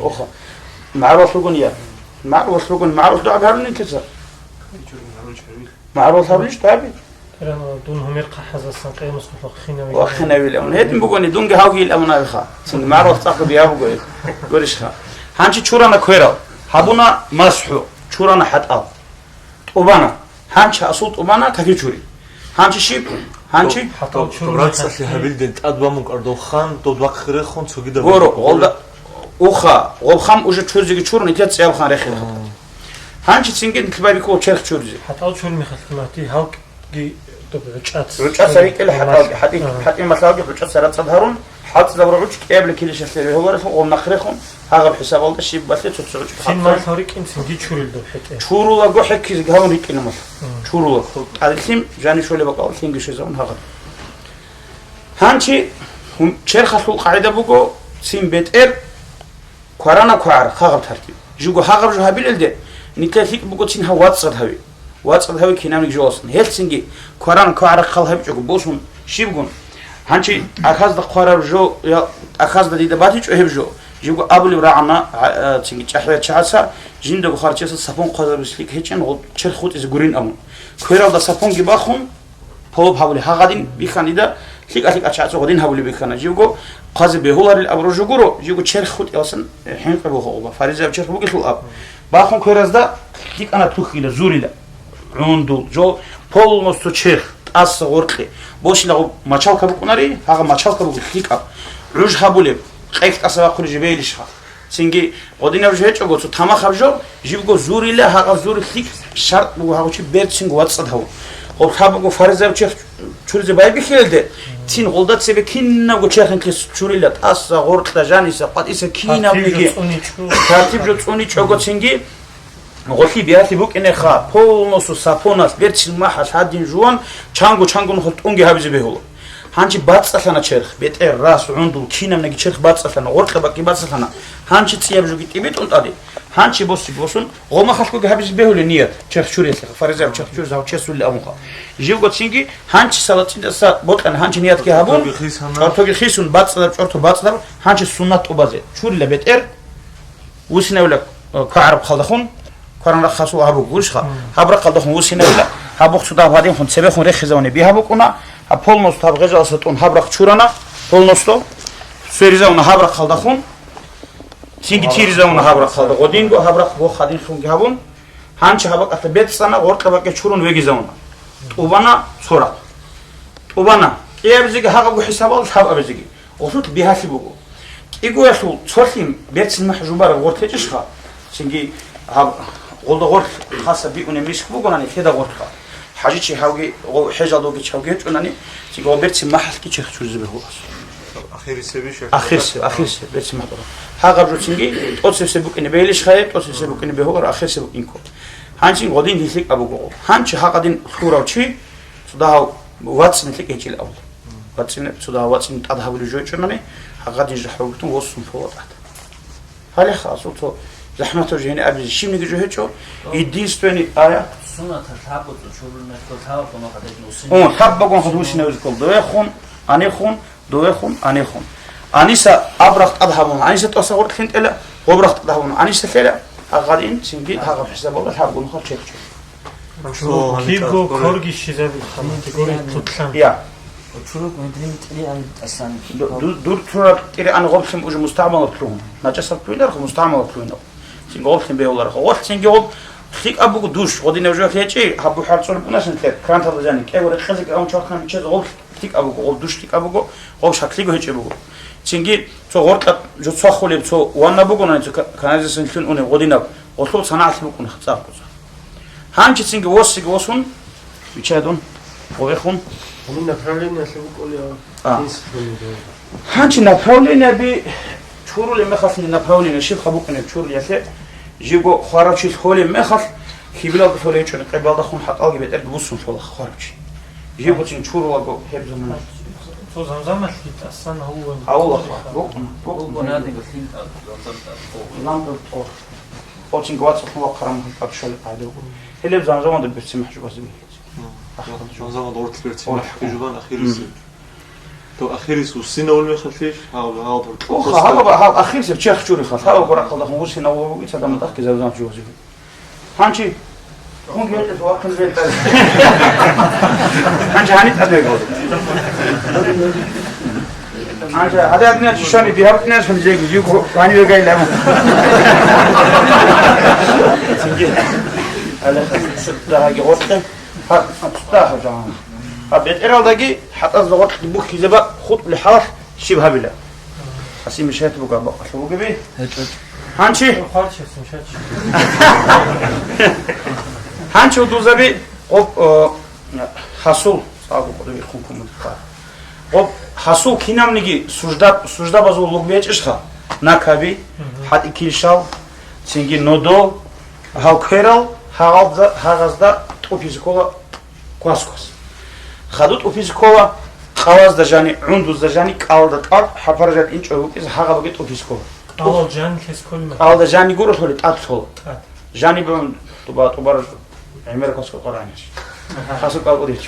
Оха. МагӀарулъ ругони я. МагӀарулъ ругони, магӀарулъ дугӀаби гьарунин кеца. МагӀарулъ гьарунищ дугӀаби? Иран, дун гьумер хъахӀазасан къиямасухъ хинавил. Ва хинавил амун. Гьедин бугони, дунги гьавги ил амун абиха. Цинги магӀарулъ цӀакъ бияб буго. Гурищха. Гьанчи чурана кверал. Гьабуна масхӀу. Чурана хӀатӀал. ТӀубана. Гьанчи асул тӀубана каки чури. Гьанчи щиб? Гьанчи? ХӀатӀал чурун рацӀцӀалъи гьабилден тӀад бамун кӀардов хан, дов вахъ рехун, цогидаб. Гуро, гъолда уха, гъоб хам уже чурзиги чурун, итла цӀияб хан рехил хатӀа. Гьанчи цинги нилъ байбихьула черх чурзи. ХӀатӀал чурми халкъимати гьалкӀги доб гӀучӀац. ГӀучӀаца рикӀкӀел хӀатӀалги, хӀатӀи-, ХӀатӀи малъалги гӀучӀаца рацӀцӀад гьарун, хӀалтӀизабура гӀучӀ кӀиабилеб килищалъе регьуларелъул гъоб нахърехун, гьагъаб хӀисабалда щиб балъе цо-цо гӀучӀ хӀатӀал. Цин малъал рикӀкӀин цинги чурил доб хӀетӀе. Чурулаго хӀеккизе гьавун рикӀкӀина малъ. Чурулаго. ТӀаделъим жани щолеб бакӀалда лъимги щвезавун гьагъаб. Гьанчи гьум-, черхалъул къагӀида буго, цин бетӀер, кварана квагӀар, хагъаб тартиб. Жуго гьагъаб жо гьабилелде, нилъер лъикӀ буго цин гьав вацӀцӀад гьави. ВацӀцӀад гьави кинабниги жоласан. Гьелъцинги кварана квагӀарахъал гьабичӀого босун щибгун. Гьанчи тӀахьазда хъвараб жо, я тӀахьазда дида батичӀо гьеб жо. Жибго абулеб рагӀана, а, а, цинги чӀахӀиял чагӀаца, жиндаго харчияса сапун хъвазабизе лъикӀ гьечӀин, гъо-, черх хутӀизе гурин абун. Квералда сапунги бахун, полоп гьабули гьагъадин бихьанида, лъикӀа-лъикӀа чагӀаца гъодин гьабули бихьана. Живго хъвазе бегьуларил абуру жугуро, живго черх хутӀиласан, э, хӀинкъи буго гъоба. Фаризаяб черх бугелъул аб. Бахун кверазда лъикӀана тухьила, зурила. ГӀундул, жо, полностью черх, тӀаса гъоркье. Бошила гъоб мочалка букӀунари, гьагъа мочалка буго лъикӀаб. ГӀуж гьабулеб, къех тӀаса бахъули жибейилищха. Цинги гъодинаб жо гьечӀого, цо тамахаб жо, живго зурила, гьагъа зури лъикӀ шартӀ буго гьагъучи берцинго вацӀцӀад гьаву. Гъоб лъабго фаризаб черх чуризе байбихьилалде, цин гъолда цебе кинабго черхинлъи чурила, тӀаса, гъоркьа, жаниса, къватӀиса кинабниги. Тартиб жо цӀуничӀо. Тартиб жо цӀуничӀого цинги гъолъи биялъи букӀинеха, полностью сапоналъ, берцин махӀалъ гьадин жуван, чанго-чанго нухалъ тӀунги гьабизе бегьула. Гьанчи бацӀцӀалъана черх, бетӀер, рас, гӀундул, кинабниги черх бацӀцӀалъана, гъоркьа бакӀги бацӀцӀалъана. Гьанчи цӀияб жуги тӀибитӀун тӀаде. Гьанчи боси босун, гъомахалъгоги гьабизе бегьуле ният, черх чурелъе, фаризаяб черх чуризе гьав чесулли абунха. Живго цинги гьанчи салацӀидаса бокьана, гьанчи ниятги гьабун, чӀортоги хисун, бацӀцӀадаб, чӀорто бацӀцӀадаб, гьанчи суннат тӀубазе. Чурила бетӀер, вусинавила, э, квагӀараб хъалдахун, кваран рахъ хасула гьаб буго гурищха, гьаб рахъалдахун вусинавила, гьаб бухъ цо дагьаб гьадинхун цебехун рехизавани бигьа букӀуна, гьаб полностью гьаб гъежаласа тӀун гьаб рахъ чурана, полностью сверизавуна гьаб рахъалдахун, цинги тиризавуна гьаб рахъалда, гъодинго гьаб рахъ бохъ гьадинхунги гьабун, гьанчи гьаб бакӀалъа бецӀцӀана, гъоркьа бакӀе чурун вегизавуна. ТӀубана цо рахъ. ТӀубана. КӀиабизеги гьагъабго хӀисабал лъабабизеги. Гъусулъ бигьалъи буго. КӀигоялъул цолъи берцин махӀ жубараб гъоркь гьечӀищха? Цинги гьаб гъолда гъоркь хаса биунеб миск бугонани, хеда гъоркьха. ХӀажичи гьавги, гъо-, хӀежалда вугич гьавги гьечӀонани, цинги гъо берцин махӀалъги черх чуризе бегьулас. Ахирисебищ, ахирисеб, ахирисеб, берцин махтӀура. Гьагъаб жуцинги, тӀоцебсеб букӀине бегьилищ хъайеб, тӀоцебсеб букӀине бегьулар, ахирисеб букӀинго. Гьанчин гъодин гьилъикӀаб буго. Гьанчи гьагъадин лъурав чи, цо дагьав вацӀцӀине лъикӀ гьечӀил абула. ВацӀцӀине, цо дагьав вацӀцӀине тӀад гьабулев жо гьечӀонани, гьагъадин жахӀ бугитун восун лъула тӀад. Гьале хасул цо захӀматав жо гьениб абизе щибниги жо гьечӀо. Единственный ая. Сунаталъ гьабуцӀу чурул мехтул лъабаб гьаб гьадин усин. О, лъабаб гьаб усинавизе ккол. Довехун, анехун, довехун, анехун. Аниса абрагь тӀад гьабун, аниса тӀоса гъоркьлъин тӀела, гъобрагь тӀад гьабун, аниса лъела, гьагъадин цинги гьагъаб хӀисабалда лъаб гунухъаб чехьчӀо. Кибго корги щизабилха, категория тутлъан. Я. Чурул гьундрин тӀириан тӀасан. Ду-, ду-, дур чураб тӀириан гъоблъин уже мустагӀмалаб лъугьун. НачӀасаб лъугьинарха, мустагӀмалаб лъугьинаб. Цинги гъоблъин бегьуларха. Гъоблъ цинги гъоб лъикӀаб буго душ, гъодинаб жо гьечӀи, гьаб бухӀарцӀул букӀунасин лъе, кранталда жани, кӀеву рекъезеги авун чвахъан чез гъоб лъикӀаб буго, гъоб душ лъикӀаб буго, гъоб шаклъиго гьечӀеб буго. Цинги цо гъоркьа жо цвахулеб цо ванна бугони, цо ка-, канализациялъун унеб гъодинаб, гъолъул санагӀалъи букӀуна цӀакъ-цӀакъ. Гьанчицинги восиги восун, виччай дун, гъовехун. Гьаниб направлениялъе букӀулев. А. Инсулин. Гьанчи направлениеби чурулеб мехалъ направление щиб хабукъинеб чурулеблъе, живго хварав чи лъолеб мехалъ, хибилалда лъолей чӀун, къебалда хун хӀатӀалги бетӀерги буссун лъола хварав чи. Живго цин чурулаго гьеб замана. Цо замзамалъги тӀасан гьавула. Гьавула хва. Букъ-, букъ-, Букъ-, надиго лъим тӀад, замзам тӀад. Лампа тӀор. Оцинги вацӀцӀалъун вахъараб мехалъ тӀад щвалеб къагӀида буго. Гьелеб замзамалда берцин махӀжубазе бихьизе. Замзамалда гъоркь берцин махӀжубан ахирисеб. То ахирис усинавул мехалъищ, гьав, гьав, Уха, гьав, гьав ахирисеб чехь чуриха, гьав гъорахъалдахун усинавул бугица, даматахъги замзам жугьазив. Гьанчи, хун гьечӀеб вахъун бетӀа. Гьанчи гьанитӀа бегӀо. Гьанчи гьададина чи шани бигьаб кнеш хун жеги, юг гьани вегайилан. Алеха, сиртдаги гъоркье. Гьа, гьа, цӀцӀа гьаб жагьан. Гьаб бетӀералдаги хӀатӀазда гъоркь бухьизе бакӀ хутӀулеб хӀалалъ щиб гьабила? Гьасин мешает бугеб бакӀалъур бугеби? ГьечӀо. Гьанчи? Гьанчи удузаби гъоб, о, гьасул, цӀакъго кӀодо бихъун кумудха. Гъоб гьасул кинабниги сужда-, суждабазул лугбечӀищха? Накаби, Мгм. хӀатӀи килщал, цинги нодо, гьал кверал, гьагъалда-, гьагъазда тӀубизе ккола квас-квас. Хаду тӀубизе ккола, къалазда жани, гӀундузда жани, кӀалда тӀад, хӀапара жани инчӀо букӀизе, гьагъабаги тӀубизе ккола. КӀалал жани лъес кколин. КӀалда жани гуралъули тӀад лъола. ТӀад. Жани бан тӀуба, тӀубар гӀемер квас ккола къараниш. Хасу кӀал кӀудилъ.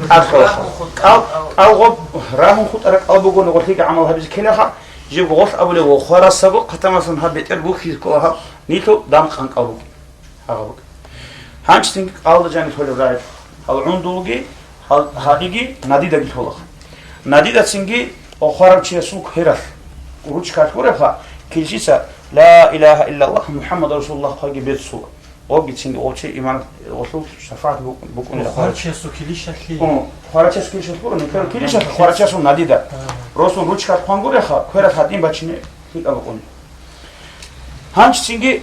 ТӀад лъола. КӀал, кӀал гъоб рагьун хутӀара кӀал бугони гъолъиги гӀамал гьабизе ккелаха, жиб гъолъ абулев ва хварасаго хъатамасан гьаб бетӀер бухьизе ккола гьаб, нилъу дам къанкӀал буго. Гьагъаб. Гьанчцинги кӀалда жани лъолеб рагӀи. Гьал гӀундулги, гьал гьадиги, надидаги лъолаха. Надидацинги охварав чиясул квералъ ручкалъ гуребха, килщица «Ла илагьа иллаллагь, МухӀаммад расулуллагь» хъвайги беццула. Гъобгицинги гъов чи иман гъолъул шафагӀат букӀ-, букӀунила. Хварачиясул килищалъи? О, хварачиясул килищалъ гуро, никер килищалъ, хварачиясул надида. Ага. Росун ручкалъ хъван гуреха, квералъ гьадин бачине лъикӀаб букӀуни. Гьанчцинги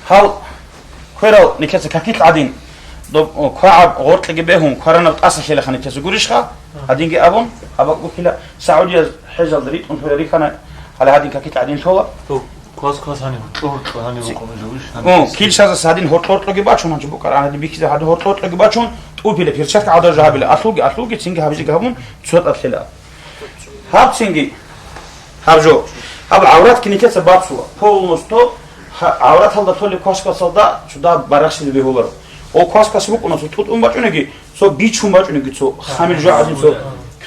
гьал кверал никеца какилъ гӀадин, доб-, о, квагӀаб гъоркьеги бегьун, кваранаб тӀаса лъелаха никеца гурищха, гьадинги абун, гьаб бакӀ буккила, Саудияз хӀежалда ритӀун лъугьа рихьана, гьале гьадин какилъ гӀадин лъола. То квас-квас гьаниб гьоркьо-гьоркьо гьаниб Ци-, букӀун жавиш, о, гьаниб килщазас гьадин гьоркьо-гьоркьоги бачун, гьанчи букӀар, гьадин бихьизе гьадин гьоркьо-гьоркьоги бачун, тӀупила, перчатка гӀадаб жо гьабила, алъулги, алъулги, цинги гьабизеги гьабун, цо тӀад лъела. Гьаб цинги, гьаб жо, гьаб гӀаврат киникеца бацула, полностью гьа-, гӀавраталда толеб квас-квасалда цуда барахщизе бегьуларо. О, квас-квас букӀуна цо тӀутӀун бачӀунеги, цо бичун бачӀунеги, цо хамил жо гӀадин, цо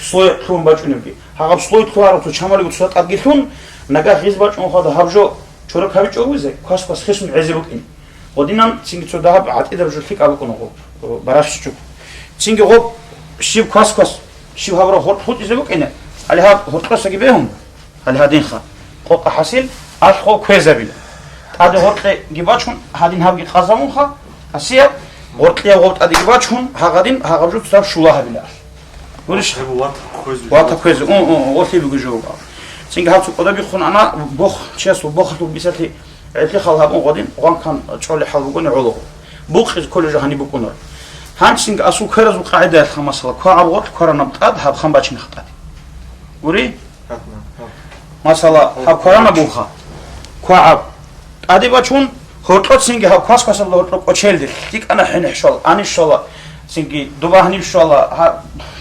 слой лъугьун бачӀунебги. Гьаб слой лъугьарав цо чамалиго цо тӀадги лъун, нагагь гъиз бачӀун хада гьаб жо чорок гьабичӀо вузе, квас-квас хисун гӀезе букӀин. Гъодинан цинги цо дагьаб гӀатӀидаб жо лъикӀаб букӀуна гъоб, барахщичӀого. Цинги гъоб щиб квас-квас, щиб гьабураб гъоркь хутӀизе букӀине, гьале гьаб гьоркьосаги бегьун, гьале гьадинха, къокъа хӀасил, алъ гъов квезабила. ТӀаде гъоркьеги бачун, гьадин гьабги къазабунха, гьасияб, гъоркьияб гъов тӀадеги бачун, гьагъадин гьагъаб жо цо щула гьабила алъ. Гурищ? Гьеб вата квезе. Вата квезе. Ун, ун, ун, гъолъи буго жо. Цинги гьаб цо кӀода бихъун ана, бох, чиясул бохалъул бисалъи, гӀеплъи хал гьабун гъодин, гъван кан чӀоле хӀал бугони гӀолого. Букъиз кколеб жо гьаниб букӀунар. Гьанчцинги асул кверазул къагӀидаялъха масала, квагӀаб гъоркь кваранаб тӀад гьаб хъан бачинеха тӀад. Гури? Гьаб, гьаб. Масала, гьаб кваранаб буха. КвагӀаб. ТӀаде бачун, гьоркьоцинги гьаб квас-квасалда гьоркьоб кӀочелде, лъикӀана хӀинихӀ щвала, анищ щвала, цинги дуба гьаниб щвала, гьаб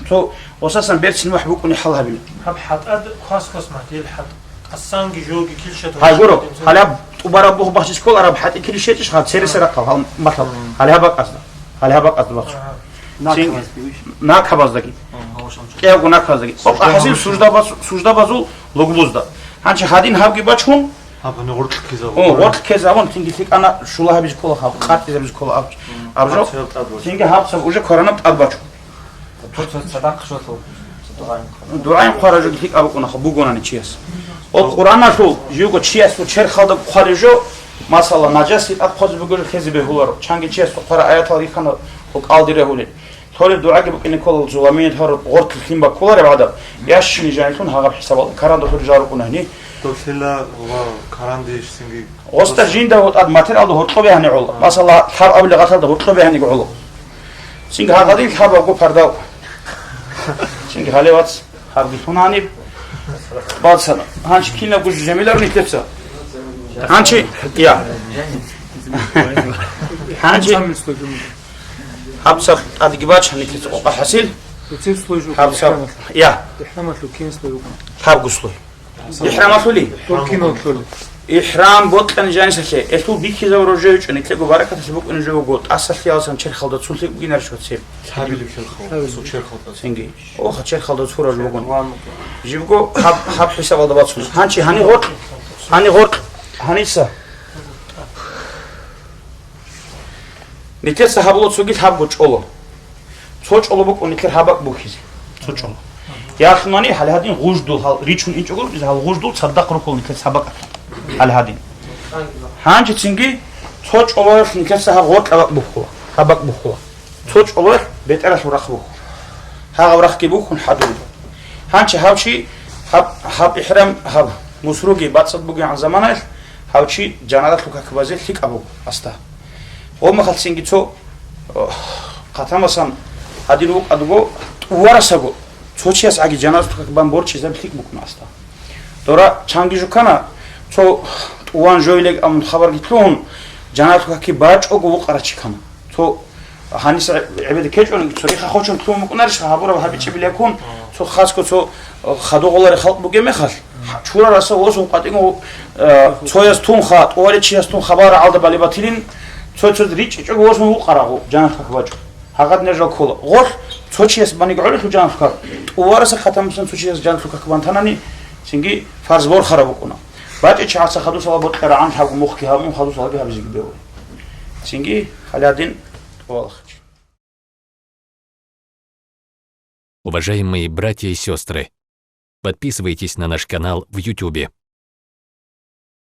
цо гъосасан берцин мухь букӀуни хӀал гьабила. Гьаб хӀатӀад квас-квас магьил хӀатӀ. Тасанги жоги килщат. Гьай гуро, гьалаб тӀубараб бух бахчи кколараб хӀатӀи килищ гьечӀищ, гьаб цересел рахъал, гьал масал. Гьале гьаб бакӀазда. Гьале гьаб бакӀазда бахчи. Цин-, накабаздаги. Накабаздаги. Къевго накабаздаги. Къокъа хӀасил суждабаз-, суждабазул лугбузда. Гьанчи гьадин гьабги бачун. Гьаб гьанив гъоркь ккезабун. О, гъоркь ккезабун, цинги лъикӀана шула гьабизе ккола гьаб, къатӀизабизе ккола аб-, аб жо. Гьаб церал тӀад бачун. Цинги гьаб цаб уже кваранаб тӀад бачун. Цо-цо цадахъ жолъул дугӀаин хъвараб жо лъикӀаб букӀунаха, бугонани чияс. О, Къуръаналъул живго чиясул черхалда хъвараб жо, масала, нажаси тӀад хъвазе бугеб жо лъезе бегьуларо. Чанги чиясул хъвараб аятал рихьана, гьукъалде регьулел. Лъолеб дугӀаги букӀине ккола, зуламият гьарун гъоркьлъи лъим баккулареб гӀадаб, ящини жанилъун гьагъаб хӀисабалда каранда хӀури жал рукӀуна гьани. Дохила ва карандеш цинги. Гъосда жинда гьутӀад материалда гьоркьобе гьани гӀоло. Масала, лъаб абули гъаталда гьоркьобе гьаниги гӀоло. Цинги гьагъадин лъабавго пардав. Цинги гьале вац, гьабги лъуна гьаниб. Балцана. Гьанчи кинабго жемиларни лъеца. Гьанчи, я. Гьанчи. Гьаб цаб тӀадги бач, гьаниб лъеца къокъа хӀасил. Гьаб цаб, я. Гьаб гуслуй. ИхӀрамалъули? Туркиналъули. ИхӀрам бокьани жанисалъе, элъул бихьизабураб жо гьечӀо, нилъего баракаталъе букӀунеб жо буго, тӀасалъиялсан черхалда цун лъикӀ бугинарищ вацеб? Лъабилеб черхал, цо черхалда. Цинги. Оха, черхалда цураб жо бугони. Жибго гьаб, гьаб хӀисабалда бацун. Гьанчи гьани гъоркь, гьани гъоркь, гьаниса. Нилъеца гьабула цоги лъабго чӀоло. Цо чӀоло букӀун нилъер гьаб бакӀ бухьизе. Цо чӀоло. Ялъунани гьале гьадин гъуждул гьал ричун инчӀого рукӀизе, гьал гъуждул цадахъ рукӀул нилъер гьаб бакӀ гьале гьадин. Гьанжецинги цо чӀолоялъ нилъеца гьаб гъоркьа бакӀ бухьула, гьаб бакӀ бухьула. Цо чӀолоялъ бетӀералъул рахъ бухьула. Гьагъаб рахъги бухьун хӀадур. Гьанчи гьав чи гьаб, гьаб ихӀрам, гьаб мусруги бацӀцӀад бугегӀан заманаялъ гьав чи жанаралъул как базе лъикӀаб буго аста. Гъомахалцинги цо, о, хъатамасан гьадин вукӀадго, тӀуварасаго, цо чияс гӀаги жаназту как бан борчӀизаб лъикӀ букӀуна аста. Дора чанги жукана, цо тӀуван жойилег амун хабарги лъугьун, жаназту каки бачӀого вукъара чи кана. Цо гьанис гӀебеде кечӀониги, цо реха хочун лъугьун букӀунарищха гьабураб гьабичӀебилияккун, цо хасго цо хадугъуларе халкъ бугеб мехалъ, чурараса восун къватӀиго, э, цояс тунха, тӀуваличияс тун хабар гӀалда балебатилин, цо-цо ричӀичӀого восун вукъарагъу, жаназту как бачӀо. Гьагъад нежал ккола. Гъолъ цо чияс баниг гӀолелъул жанлъукак, тӀувараса хъатамусан цо чияс жанлъукак бантанани, цинги фарз борхараб букӀуна. БачӀи чагӀаца хадусала бокьарагӀан лъабго мухъги гьабун, хадусалаги гьабизеги бегьула. Цинги гьале гьадин тӀувалахъичи. Уважаемые братья и сестры, подписывайтесь на наш канал в Ютубе.